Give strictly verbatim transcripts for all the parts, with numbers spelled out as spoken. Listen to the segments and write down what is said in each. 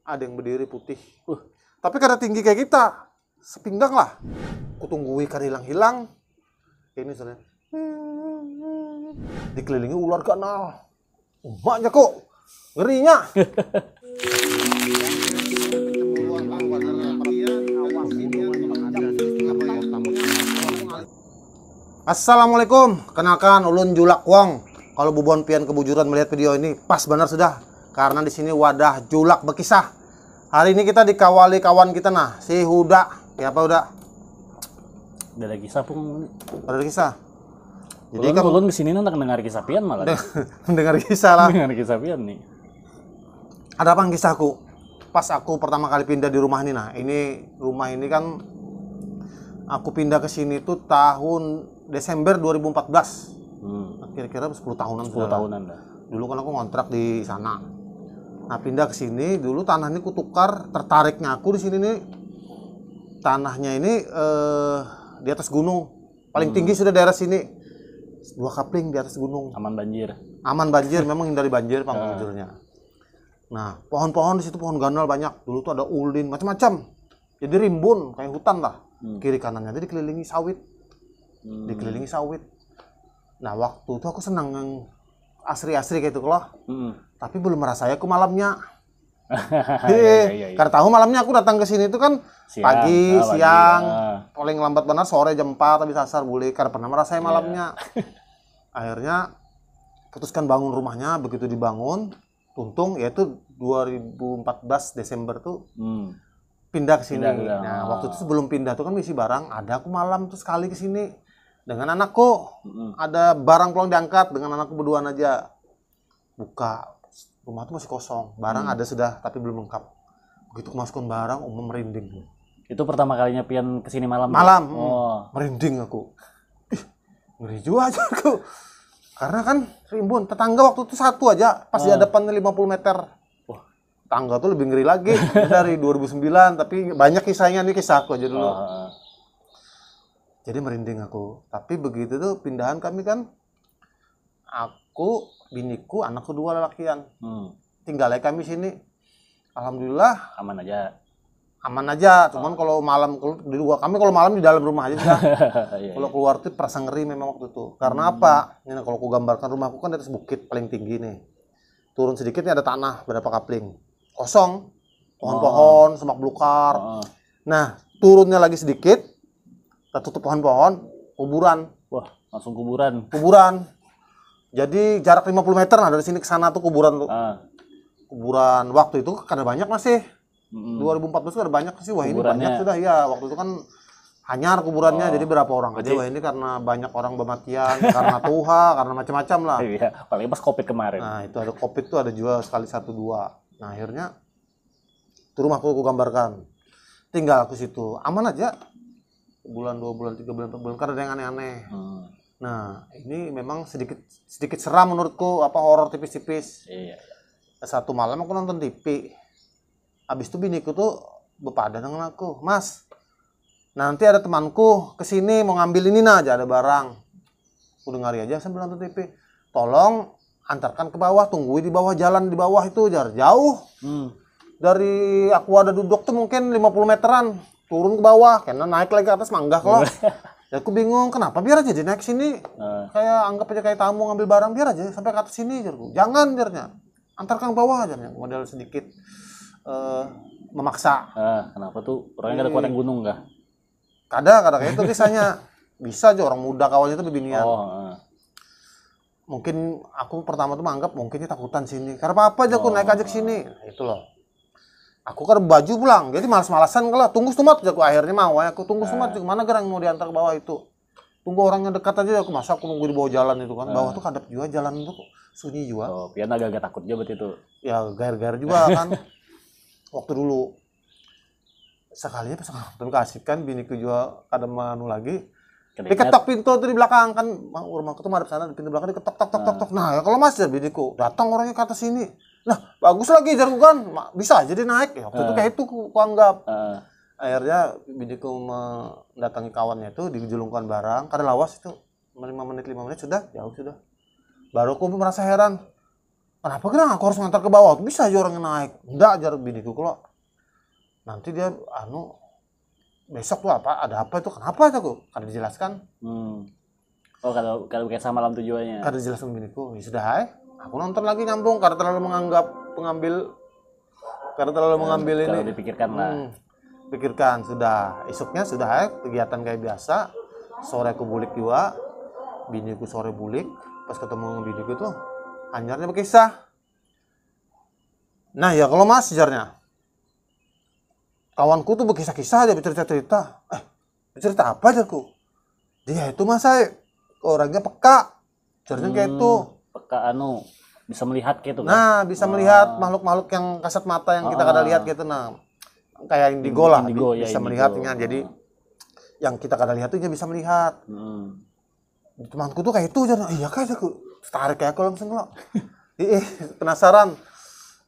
Ada yang berdiri putih. Uh, tapi kada tinggi kayak kita. Sepinggang lah. Kutunggui kada hilang-hilang. Ini sudah. Dikelilingi ular ganal. Umaknya kok. Ngerinya. Assalamualaikum, kenalkan ulun Julak Wong. Kalau bubuhan pian kebujuran melihat video ini, pas benar sudah. Karena di sini wadah Julak berkisah. Hari ini kita dikawali kawan kita nah, si Huda. Siapa Huda? Ada kisah pun. Ada kisah. Jadi ulun, kan ulun kesini nang dengar kisah pian malah. Dengar kisah lah. Dengar kisah pian nih. Ada apa kisahku? Pas aku pertama kali pindah di rumah ini nah, ini rumah ini kan aku pindah ke sini tuh tahun Desember dua ribu empat belas. Hmm. Kira-kira sepuluh tahunan. Sepuluh tahunan dah. Dulu kan aku ngontrak di sana. Nah, pindah ke sini dulu tanah ini kutukar, tertariknya aku di sini nih. Tanahnya ini eh, di atas gunung. Paling hmm. tinggi sudah daerah sini. Dua kapling di atas gunung. Aman banjir. Aman banjir, memang hindari banjir pangujurnya. Nah, pohon-pohon di situ pohon ganal banyak. Dulu tuh ada ulin, macam-macam. Jadi rimbun kayak hutan lah. Hmm. Kiri kanannya aja dikelilingi sawit. Hmm. Dikelilingi sawit. Nah, waktu itu aku senang asri-asri kayak itu loh. Hmm. Tapi belum merasa aku malamnya. Iya, iya, iya. Karena tahu malamnya aku datang ke sini itu kan siang, pagi, ah, siang, ah. Paling lambat benar sore jam empat habis asar boleh. Karena pernah merasa malamnya. Akhirnya putuskan bangun rumahnya, begitu dibangun, tuntung yaitu dua ribu empat belas Desember tuh hmm. pindah ke sini. Pindah, nah, waktu itu sebelum pindah tuh kan misi barang, ada aku malam tuh sekali ke sini dengan anakku. Hmm. Ada barang pulang diangkat dengan anakku berduaan aja. Buka, rumah tuh masih kosong, barang hmm. ada sudah tapi belum lengkap. Begitu kemasukan barang, umum merinding. Itu pertama kalinya pian kesini malam? Malam. Oh. Merinding aku. Ih, ngeri juga aja aku. Karena kan rimbun, tetangga waktu itu satu aja, pas oh. di hadapan lima puluh meter. Wah. Tangga tuh lebih ngeri lagi dari dua ribu sembilan, tapi banyak kisahnya nih, kisahku aja dulu. Oh. Jadi merinding aku. Tapi begitu tuh pindahan kami kan, aku, biniku, anakku dua lalakian. Hmm. Tinggal aja kami sini. Alhamdulillah. Aman aja. Aman aja, cuman oh. kalau malam di luar, kami kalau malam di dalam rumah aja sudah. Iya, kalau iya. Keluar tuh perasa ngeri memang waktu itu. Karena hmm. apa? Ini kalau aku gambarkan rumahku kan di atas bukit paling tinggi nih. Turun sedikit nih ada tanah berapa kapling. Kosong. Pohon-pohon, oh. semak belukar. Oh. Nah, turunnya lagi sedikit, tertutup pohon-pohon, kuburan. Wah, langsung kuburan. Kuburan. Jadi jarak lima puluh meter lah dari sini ke sana tuh kuburan tuh. Ah. Kuburan waktu itu kada banyak masih. Mm-mm. dua ribu empat belas kada banyak sih. Wah, ini banyak sudah ya. Waktu itu kan hanyar kuburannya, oh. Jadi berapa orang aja. Wah, ini karena banyak orang bematian, karena tuha, karena macam-macam lah. Iya, apalagi pas covid kemarin. Nah, itu ada covid tuh ada juga sekali satu dua. Nah, akhirnya itu rumahku aku gambarkan. Tinggal aku situ. Aman aja. Bulan, dua bulan, tiga bulan, empat bulan, kada ada yang aneh-aneh. Hmm. Nah, ini memang sedikit sedikit seram menurutku, apa, horor tipis-tipis. Iya. Satu malam aku nonton T V. Habis itu biniku tuh bepadah dengan aku, "Mas, nanti ada temanku kesini mau ngambil ini nah, aja ada barang." Aku dengari aja sambil nonton T V. "Tolong antarkan ke bawah, tunggui di bawah jalan di bawah itu, jar jauh." Hmm. Dari aku ada duduk tuh mungkin lima puluh meteran, turun ke bawah, kena naik lagi ke atas manggah loh. Ya aku bingung, kenapa biar aja dia naik sini. Uh. Kayak anggap aja kayak tamu ngambil barang, biar aja sampai ke atas sini, jarku. "Jangan," jarnya. "Antarkan ke bawah," jarnya. Modal sedikit uh, memaksa. Uh, kenapa tuh? Orangnya kada kuat yang gunung kah? Kada, kada kayak itu kisahnya. Bisa aja orang muda kawannya tuh bebinian. Oh, uh. Mungkin aku pertama tuh menganggap mungkinnya takutan sini. Karena apa-apa aja aku oh. naik aja ke sini. Nah, itu loh. Aku kan baju pulang, jadi malas-malasan kalau tunggu setumat aja aku akhirnya mau aku tunggu setumat aja, mana gerang mau diantar ke bawah itu. Tunggu orang yang dekat aja aku, masa aku nunggu di bawah jalan itu kan. Bawah tuh kadap juga jalan tuh kok. Sunyi juga. Oh, pian agak-agak takut juga berarti itu. Ya gair-gair juga kan. Waktu dulu sekalinya pas nonton kasih kan biniku juga kada manu lagi. Diketok pintu tuh di belakang kan, rumahku tuh madep sana, pintu belakang diketok tok tok tok tok. Nah, ya kalau mas ya biniku datang orangnya ke atas sini. Nah, bagus lagi jarku kan, bisa aja dia naik. Ya, waktu itu kayak itu ku, ku anggap. Akhirnya biniku mendatangi kawannya itu, dijulungkan barang, kada lawas itu, lima menit lima menit sudah jauh sudah. Baru aku merasa heran, "Kenapa gerang aku harus ngantar ke bawah? Bisa aja orang yang naik." "Enggak," jar biniku, "kalau nanti dia anu, besok tuh apa, ada apa itu, kenapa itu?" Aku kada dijelaskan. Hmm. Oh, kalau kalau kisah malam tujuannya. Kada dijelaskan biniku. Ya sudah, hai. Aku nonton lagi nyambung, karena terlalu menganggap pengambil, karena terlalu mengambil Kalau ini. Dipikirkan lah. Hmm. Pikirkan, sudah. Esoknya sudah, hai, kegiatan kayak biasa. Sore aku bulik juga. Biniku sore bulik. Pas ketemu dengan biniku tuh, hanyarnya berkisah. "Nah ya kalau mas," jarnya, "kawanku tuh berkisah-kisah aja, bercerita-cerita." "Eh, bercerita apa?" jarku. "Dia itu mas, saya orangnya peka," jarnya kayak itu. Peka anu, bisa melihat gitu kan. Nah, bisa melihat makhluk-makhluk yang kasat mata yang kita kada lihat gitu. Nah, kayak indigo lah, Indigo, ya, bisa indigo. Melihatnya. Jadi yang kita kada lihat tuh dia bisa melihat. Hmm. Temanku tuh kayak itu, jarnya. "Iya kah?" aku tarik kayak aku langsung lo. Ih, penasaran.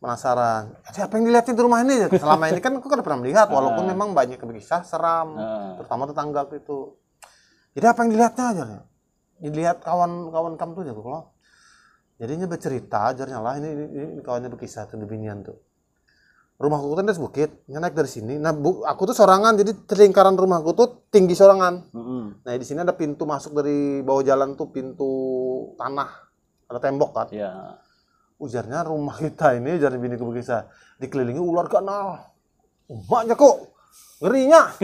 Penasaran. "Jadi apa yang dilihatnya di rumah ini?" Selama ini kan aku kada pernah melihat, walaupun memang banyak yang berkisah seram, Heeh. Terutama tetangga aku itu. "Jadi apa yang dilihatnya?" jarnya. "Dilihat kawan-kawan kamu tuh," jarku lo. Jadinya bercerita, jarnya lah, ini, ini, ini kawannya berkisah tuh, binian tuh. Rumahku kan di atas bukit, nya naik dari sini. Nah, bu, aku tuh sorangan, jadi lingkaran rumahku tuh tinggi sorangan. Mm-mm. Nah, di sini ada pintu masuk dari bawah jalan tuh, pintu tanah, ada tembok kan. Ya. Ujarnya, "Rumah kita ini," jar biniku berkisah, "dikelilingi ular ganal." "Umaknya kok ngerinya."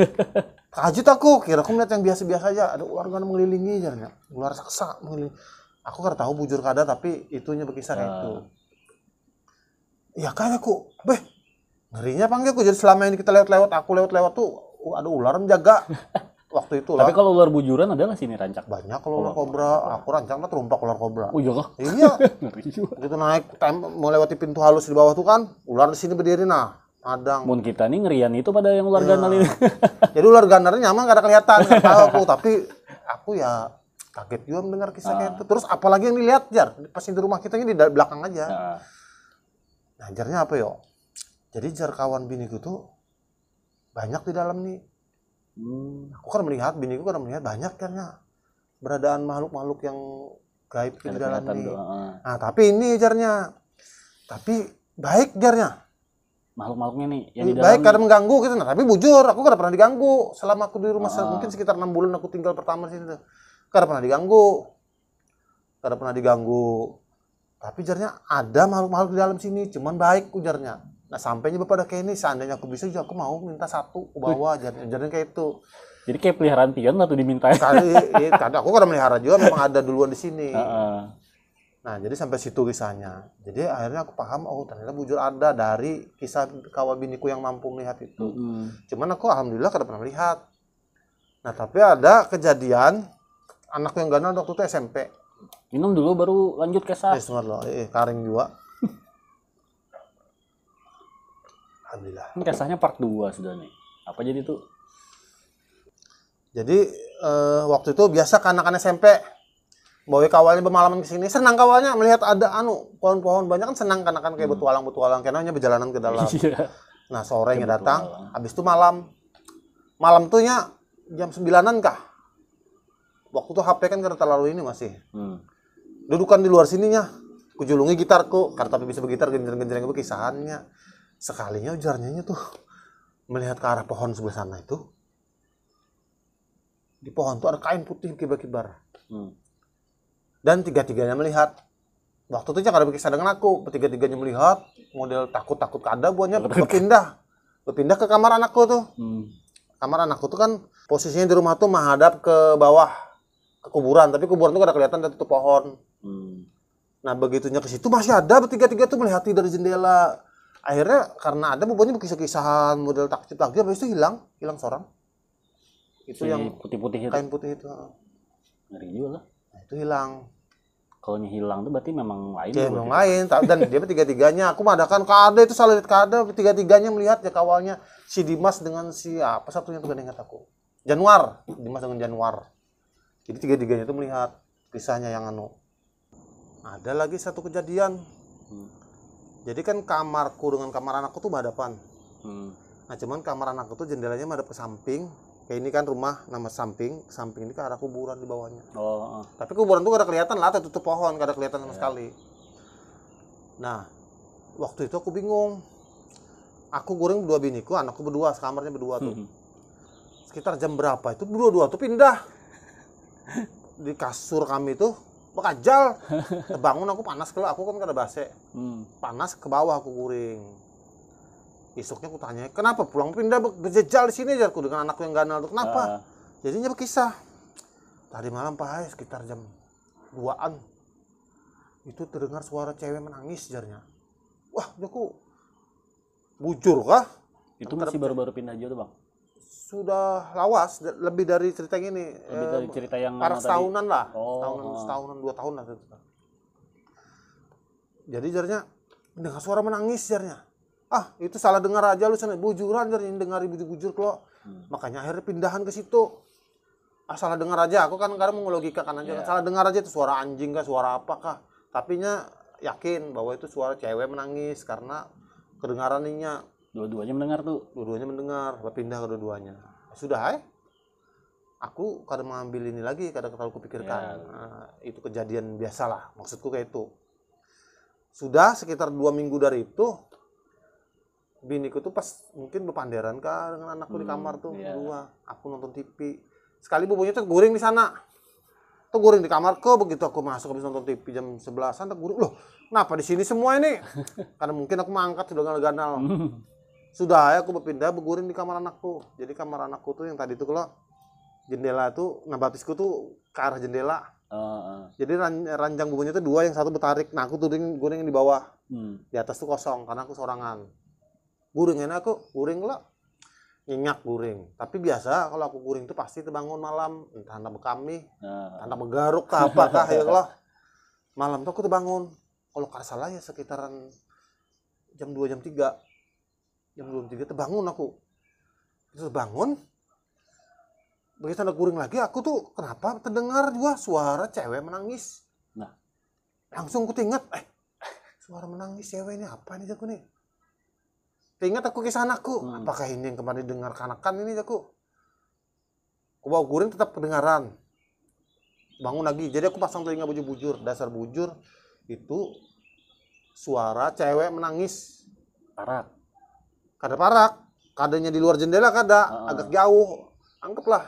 Kaget aku, kira aku melihat yang biasa-biasa aja, ada ular ganal mengelilingi, jarnya. Ular raksasa mengelilingi. Aku kada tahu bujur kada, tapi itunya berkisah kayak itu. "Ya kan aku, beh, ngerinya apa enggak?" Aku, jadi selama ini kita lewat-lewat, aku lewat-lewat tuh, uh, ada ular menjaga. Waktu itu lah. Tapi kalau ular bujuran adalah sini rancak. Banyak kalau ular kobra, aku rancak lah terumpak ular kobra. Oh iya kah? Iya. Ngeri juga. Gitu naik, tem- mau lewati pintu halus di bawah tuh kan, ular di sini berdiri, nah, madang. Mun kita nih ngerian itu pada yang ular ganal ini. Jadi ular ganalnya nyaman, kada kelihatan, kada tahu aku, tapi aku ya kaget juga mendengar kisah kayak itu. Terus apalagi yang dilihat, jar, pas di rumah kita ini di da- belakang aja. Nah, Nah, jarnya apa yo? Jadi jar kawan biniku tuh banyak di dalam nih. hmm, Aku kan melihat, biniku kan melihat banyak, jarnya, beradaan makhluk-makhluk yang gaib di dalam kelihatan nih. Tuh. Heeh. Nah, tapi ini, jarnya, tapi baik, jarnya. Makhluk-makhluknya nih yang di dalam. Baik, kada mengganggu gitu. Nah, tapi bujur, aku kada pernah diganggu selama aku di rumah se- mungkin sekitar enam bulan aku tinggal pertama di sini tuh. Kada pernah diganggu. Kada pernah diganggu. Tapi jarnya ada makhluk-makhluk di dalam sini, cuman baik, ujarnya. Nah, sampainya bapak ada kayak ini, seandainya aku bisa juga, aku mau minta satu, aku bawa, jarnya, jarnya kayak itu. Jadi kayak peliharaan pion lah tuh diminta. Tadi, iya, tadi aku kada melihara juga, memang ada duluan di sini. Heeh. Nah, jadi sampai situ kisahnya. Jadi akhirnya aku paham, oh, ternyata bujur ada dari kisah kawan biniku yang mampu melihat itu. Hmm. Cuman aku alhamdulillah kada pernah melihat. Nah, tapi ada kejadian, anakku yang ganal waktu itu S M P. Minum dulu baru lanjut kisah. Eh, sebentar loh, eh, karing juga. Alhamdulillah. Ini kisahnya part dua sudah nih. Apa jadi tuh? Jadi eh, waktu itu biasa kan anak-anak S M P bawa kawalnya bermalaman ke sini, senang kawalnya melihat ada anu, pohon-pohon banyak kan, senang kan, akan kayak bertualang-bertualang, karena berjalanan ke dalam. Iya. Nah, sorenya datang, habis itu malam. Malam tuh nya jam sembilanan kah? Waktu tuh H P kan kada terlalu ini masih. Hmm. Dudukan di luar sininya. Kujulungi gitarku, kada tapi bisa bergitar, genjreng-genjreng apa kisahannya. Sekalinya ujarnya tuh melihat ke arah pohon sebelah sana itu. Di pohon tuh ada kain putih kibar-kibar. Hmm. Dan tiga-tiganya melihat. Waktu itu kada berkisah dengan aku, tiga-tiganya melihat, model takut-takut kada buatnya, berpindah. Berpindah ke kamar anakku tuh. Hmm. Kamar anakku tuh kan posisinya di rumah tuh menghadap ke bawah, ke kuburan, tapi kuburan tuh kada kelihatan, ada tutup pohon. Hmm. Nah, begitunya ke situ masih ada bertiga-tiga tuh melihati dari jendela. Akhirnya karena ada bubuhannya berkisah-kisahan, model takjub-takjub, habis itu hilang, hilang seorang. Itu Si yang putih-putih itu. Kain putih itu. Ngeri juga lah. Nah, itu hilang. Kalau hilang tuh berarti memang lain. Ya, Juga memang gitu. Lain. Ta- Dan dia bertiga-tiganya, aku madakan kada itu salah lihat kada, tiga-tiganya melihat ya kawalnya, si Dimas dengan si apa satunya tuh, gak ingat aku. Januar, Dimas dengan Januar. Jadi tiga-tiganya tuh melihat kisahnya yang anu. Ada lagi satu kejadian. Hmm. Jadi kan kamarku dengan kamar anakku tuh berhadapan. Hmm. Nah, cuman kamar anakku tuh jendelanya menghadap ke samping. Kayak ini kan rumah, nama samping, samping ini ke arah kuburan di bawahnya. Oh, oh. Tapi kuburan tuh kada kelihatan lah, tertutup pohon, kada kelihatan sama sekali. Nah, waktu itu aku bingung. Aku guring berdua biniku, anakku berdua, sekamarnya berdua tuh. Hmm. Sekitar jam berapa itu berdua-dua tuh pindah. Di kasur kami tuh, bakajal. Bangun aku panas kalau aku kan kada base. Hmm. Panas ke bawah aku guring. Isuknya aku tanya, "Kenapa pulang pindah be-, bejejal di sini?" jarku dengan anakku yang ganal tuh. "Kenapa?" Ah. Jadinya berkisah. "Tadi malam, Pak, sekitar jam duaan itu terdengar suara cewek menangis," jarnya. Wah, aku, "Bujur kah?" Itu masih baru-baru pindah juga tuh, Bang? Sudah lawas, lebih dari cerita yang ini. Lebih dari cerita yang paras tadi? Tahunan lah. Oh, setahunan, oh. Setahunan, dua tahun lah. Jadi jarnya, "Dengar suara menangis," jarnya. "Ah, itu salah dengar aja lu sana." Bujuran, jarnya, dengar bujur-bujur kalo. Hmm. Makanya akhirnya pindahan ke situ. "Ah, salah dengar aja." Aku kan kadang mengelogikakan aja. Yeah. "Salah dengar aja itu suara anjing kah, suara apa kah." Tapi nya yakin bahwa itu suara cewek menangis karena kedengaran inya. Dua-duanya mendengar tuh? Dua-duanya mendengar, pindah kedua-duanya. Sudah, eh. Aku kada mengambil ini lagi, kada terlalu kupikirkan. Yeah. Nah, itu kejadian biasalah, maksudku kayak itu. Sudah sekitar dua minggu dari itu, biniku tuh pas mungkin bepanderan kah dengan anakku di kamar tuh, hmm, iya, berdua. Aku nonton T V. Sekali bubunya tuh guring di sana. Tuh guring di kamarku, begitu aku masuk habis nonton T V jam sebelasan, tuh guring, "Loh, kenapa di sini semua ini?" Karena mungkin aku mangkat sudah ganal-ganal. Sudah, aku berpindah, berguring di kamar anakku. Jadi kamar anakku tuh yang tadi tuh kalau jendela tuh, nah, batisku tuh ke arah jendela. Heeh. Jadi ran-, ranjang bubunya tuh dua, yang satu betarik. Nah, aku tuh guring, guring di bawah. Hmm. Di atas tuh kosong karena aku sorangan. Guring enak aku, guring lah. Nyenyak guring. Tapi biasa kalau aku guring tuh pasti terbangun malam, entah anak bekamih, nah, entah anak begaruk kah apa kah ya lah. Malam tuh aku terbangun. Kalau kada salah ya sekitaran jam dua, jam tiga. Jam dua, jam tiga terbangun aku. Terus bangun, begitu ada guring lagi, aku tuh kenapa terdengar juga suara cewek menangis. Nah. Langsung ku tingat, "Eh, suara menangis cewek ini apa nih?" jarku nih. Tingat aku kisah anakku, hmm, "Apakah ini yang kemarin dengar kanakan ini?" jarku. Ku bawa guring tetap kedengaran. Bangun lagi. Jadi aku pasang telinga bujur-bujur. Dasar bujur itu suara cewek menangis. Parak? Kada parak. Kadanya di luar jendela kada. Heeh. Agak jauh. Anggaplah.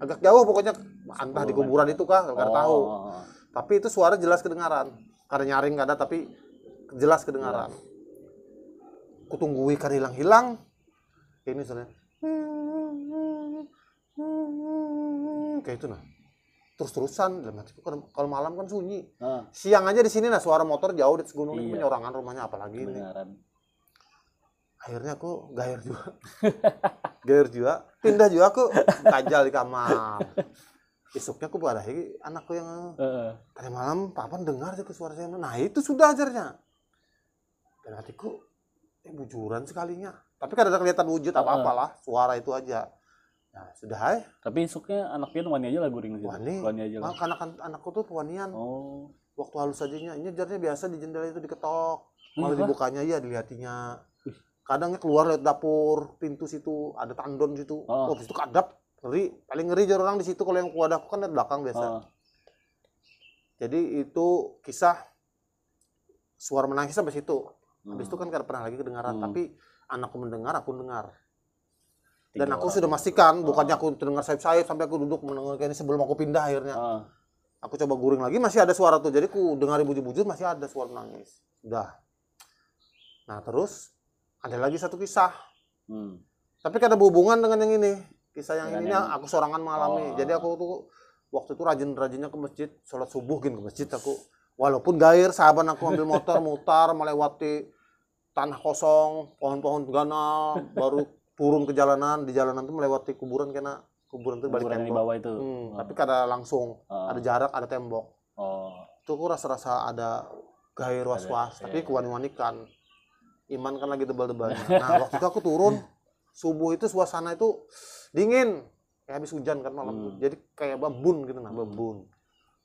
Agak jauh pokoknya. Entah di kuburan itu kah, kada tahu. Oh. Tapi itu suara jelas kedengaran. Kada nyaring kada, tapi jelas kedengaran. Jelas. Kutunggui kada hilang-hilang. Ini suaranya. Kayak itu nah. Terus-terusan dalam hatiku, kalau, kalau malam kan sunyi. Ah. Siang aja di sini nah, suara motor jauh di atas gunung ini, iya, menyorangan rumahnya, apalagi ini. Kedengaran. Akhirnya aku gair juga. Gair juga, pindah juga aku, kajal di kamar. Isuknya aku barahi anakku yang, heeh, "Tadi malam papan dengar tuh suara saya." Nah, itu sudah ajarnya. Dan hatiku, "Eh, bujuran sekalinya." Tapi kada ada kelihatan wujud apa-apa lah, suara itu aja. Nah, sudah, hai. Tapi isuknya anak pian wani aja lah guring situ? Wani. Wani aja lah. Malah kanakan anakku tuh wanian. Oh. Waktu halus aja nya. Ini jarnya biasa di jendela itu diketok. Malah dibukanya, iya, dilihatinya. Ih. Kadangnya keluar lewat dapur, pintu situ, ada tandon situ. Oh. Wah, itu kadap. Ngeri. Paling ngeri jar orang di situ kalau yang kuadahku kan di belakang biasa. Oh. Jadi itu kisah suara menangis sampai situ. Habis itu kan kada pernah lagi kedengaran, tapi anakku mendengar, aku dengar. Dan aku sudah mastikan, bukannya aku terdengar sayup-sayup sampai aku duduk mendengar kayak ini sebelum aku pindah akhirnya. Ah. Aku coba guring lagi, masih ada suara tuh. Jadi ku dengari bujur-bujur, masih ada suara menangis. Dah. Nah, terus ada lagi satu kisah. Hmm. Tapi kada berhubungan dengan yang ini. Kisah yang ini aku sorangan mengalami. Oh. Jadi aku tuh waktu itu rajin-rajinnya ke masjid, sholat subuh gin ke masjid aku. Walaupun gair, saban aku ambil motor, mutar, melewati tanah kosong, pohon-pohon ganal, baru turun ke jalanan, di jalanan tuh melewati kuburan kena, kuburan tuh balik tembok. Kuburan yang di bawah itu. Hmm, tapi kada langsung, ada jarak, ada tembok. Oh. Tuh aku rasa-rasa ada gair was-was, tapi kuwani-wanikan. Iman kan lagi tebal-tebalnya. Nah, waktu itu aku turun, subuh itu suasana itu dingin. Kayak habis hujan kan malam tuh. Hmm. Jadi kayak babun gitu nah, babun.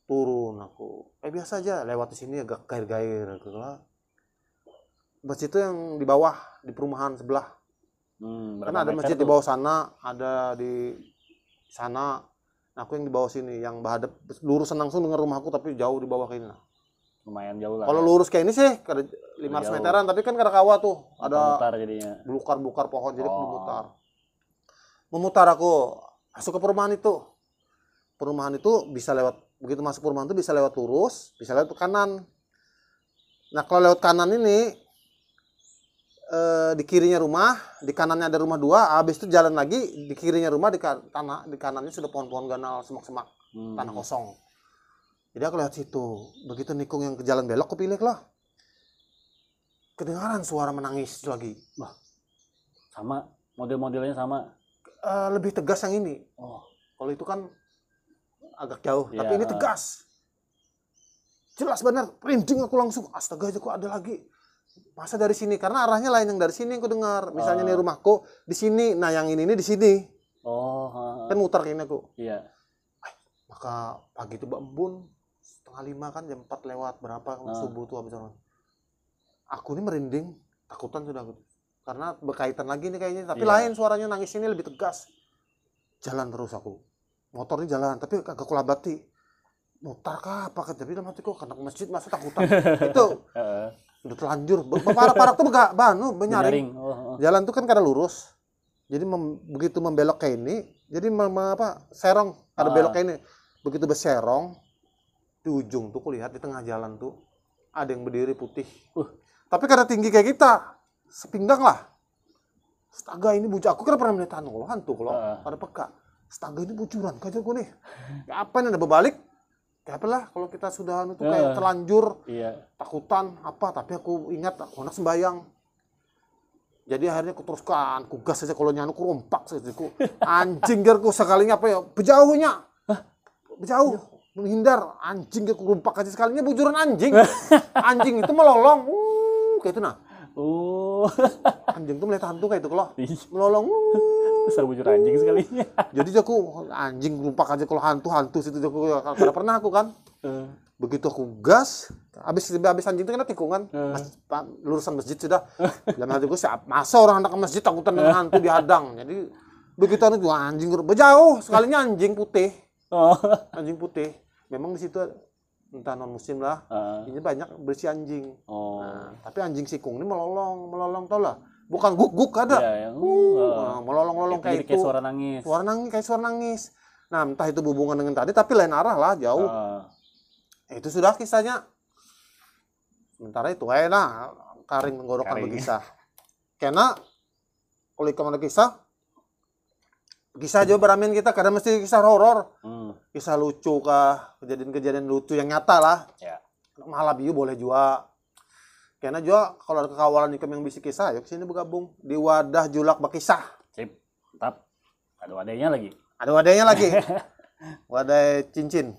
Turun aku. Eh, biasa aja lewat di sini agak gair-gair gitu lah. Masjid itu yang di bawah, di perumahan sebelah. Hmm, kan ada masjid di bawah sana, ada di sana. Nah, aku yang di bawah sini, yang berhadap lurus langsung dengan rumahku, tapi jauh di bawah kayak ini. Nah. Lumayan jauh lah. Kalau lurus kayak ini sih kada lima ratus meteran, tapi kan kada kawa tuh, ada Mutar jadinya. belukar-belukar pohon, jadi aku Oh. memutar. Memutar aku masuk ke perumahan itu. Perumahan itu bisa lewat, begitu masuk perumahan itu bisa lewat lurus, bisa lewat ke kanan. Nah, kalau lewat kanan ini, eh, di kirinya rumah, di kanannya ada rumah dua, habis itu jalan lagi, di kirinya rumah, di ka- tanah, di kanannya sudah pohon-pohon ganal, semak-semak, Hmm. Tanah kosong. Jadi aku lewat situ. Begitu nikung yang ke jalan belok, kupilih lah. Kedengaran suara menangis lagi. Sama, model-modelnya sama. Eh, lebih tegas yang ini. Oh, Kalau itu kan agak jauh, Iya. Tapi ini tegas. Jelas benar, merinding aku langsung. Astaga, aja kok ada lagi. Masa dari sini? Karena arahnya lain yang dari sini yang aku dengar. Misalnya Ah. Nih rumahku di sini, nah yang ini nih di sini. Oh, heeh. Kan mutar kayak ini aku. Iya. Maka pagi itu Mbak Embun, setengah lima kan, jam empat lewat berapa Ah. subuh tuh habis orang. Aku ini merinding, takutan sudah aku. Karena berkaitan lagi nih kayaknya, tapi Iya. lain suaranya, nangis ini lebih tegas. Jalan terus aku. Motornya jalan, tapi agak kulabati. Mutar kah apa kah? Tapi dalam hatiku, "Anak masjid masa takutan?" Itu Heeh. udah telanjur. Be- Parak-parak tuh bega, banu, benyaring. Menyaring. Oh, heeh. Jalan tuh kan kada lurus. Jadi mem- begitu membelok kayak ini, jadi mem- apa, serong, ada Ah. belok kayak ini. Begitu beserong, di ujung tuh kulihat di tengah jalan tuh ada yang berdiri putih. Uh. Tapi kada tinggi kayak kita, sepinggang lah. Astaga, ini bujur. Aku kira pernah melihat anu kalau hantu kalau Heeh. pada peka. Astaga, ini bujuran kaja aku nih. Ya apa ini, ada berbalik? Kayak apa lah kalau kita sudah anu tuh kayak Heeh. terlanjur Iya. takutan apa, tapi aku ingat aku anak sembayang. Jadi akhirnya aku teruskan, ku gas aja kalau nyanu, ku rompak saja ku. Anjing, jar ku, sekalinya apa ya, bejauhnya. Bejauh, menghindar, anjing, jar ku, rompak aja sekalinya bujuran anjing. Anjing itu melolong, uh, kayak itu nah. Oh. Anjing tuh melihat hantu kayak itu kalau Ih, melolong. Uh. Besar bujur anjing sekalinya. Jadi aku, anjing, rompak aja kalau hantu, hantu situ aku, ya, kada pernah aku kan. Eh, Begitu aku gas, habis habis anjing itu kena tikungan. Eh. Mas, pa- lurusan masjid sudah. Dalam hatiku, siapa masa orang hendak ke masjid takutan dengan hantu dihadang. Jadi begitu anu, wah, anjing bejauh, sekalinya anjing putih. Oh. Anjing putih. Memang di situ entah non musim lah. Heeh. Ini banyak berisi anjing. Oh. Nah, tapi anjing sikung ini melolong, melolong, tau lah. Bukan guk-guk, ada. Iya, yang, Uh, uh, nah, melolong-lolong kayak, kayak kayak itu. Suara nangis. Suara nangis, kayak suara nangis. Nah, entah itu berhubungan dengan tadi, tapi lain arah lah, jauh. Heeh. Itu sudah kisahnya. Sementara itu, eh, nah, karing tenggorokan Karing. Berkisah. Karena kalau ikam ada kisah, kisah aja beramin kita, kadang mesti kisah horor. Hmm. Kisah lucu kah, kejadian-kejadian lucu yang nyata lah. Ya. Malah biu boleh juga. Karena juga kalau ada kekawalan ikam yang bisi kisah, ayo kesini bergabung di Wadah Julak Berkisah. Sip. Tap. Ada wadahnya lagi. Ada wadahnya lagi. Wadah cincin.